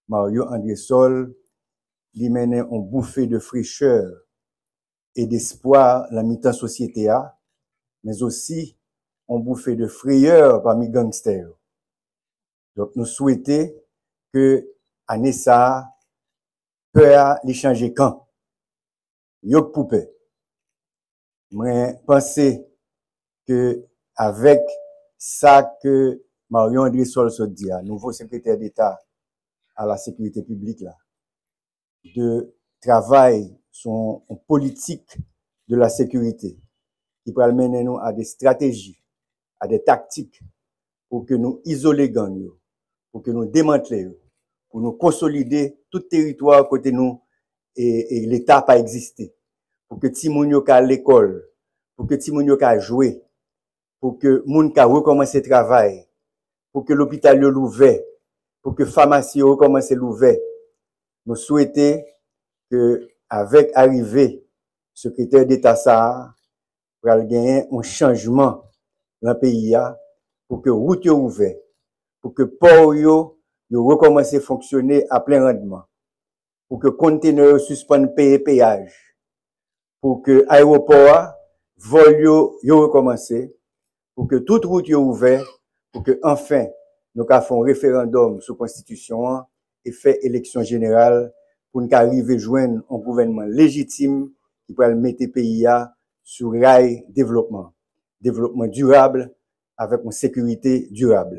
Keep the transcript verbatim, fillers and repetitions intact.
Mario Andrésol, li mennen yon boufe de frechè e despwa nan mitan sosyete a, men osi yon boufe de freyè pami gangstè yo. Donk, nou swete ke ane sa a, pè a, li chanje kan. Yo k pou pè. Mwen panse ke avèk sa ke Mario Andrésol sot di a, nouvo sekretè deta a la sekirite piblik la, de travay sou yon politik de la sekirite ki pral mennen nou a de strateji, a de taktik pou ke nou izole gang yo, pou ke nou demantle yo, pou nou konsolide tout teritwa kote nou e, e Leta pa egziste, pou ke timoun yo ka al lekòl, pou ke timoun yo ka jwe, pou ke moun ka rekòmanse travay, pou ke lopital yo louvè, pou ke famasi yo rekòmanse louvè. Nou swete ke avèk arive sekretè deta sa a, pral genyen yon chanjman nan peyi a, pou ke wout yo ouvè, pou ke pò yo, yo rekòmanse fonksyone a plen randman, pou ke kontenè yo sispann peye peyaj, pou ke ayewopò a, vòl yo, yo rekòmanse, pou ke tout wout yo ouvè, pou ke anfen nou ka fè yon referandòm sou konstitisyon an e fè eleksyon jeneral pou n ka rive jwenn yon gouvènman lejitim ki pral mete peyi a sou ray devlopman, devlopman dirab avèk yon sekirite dirab.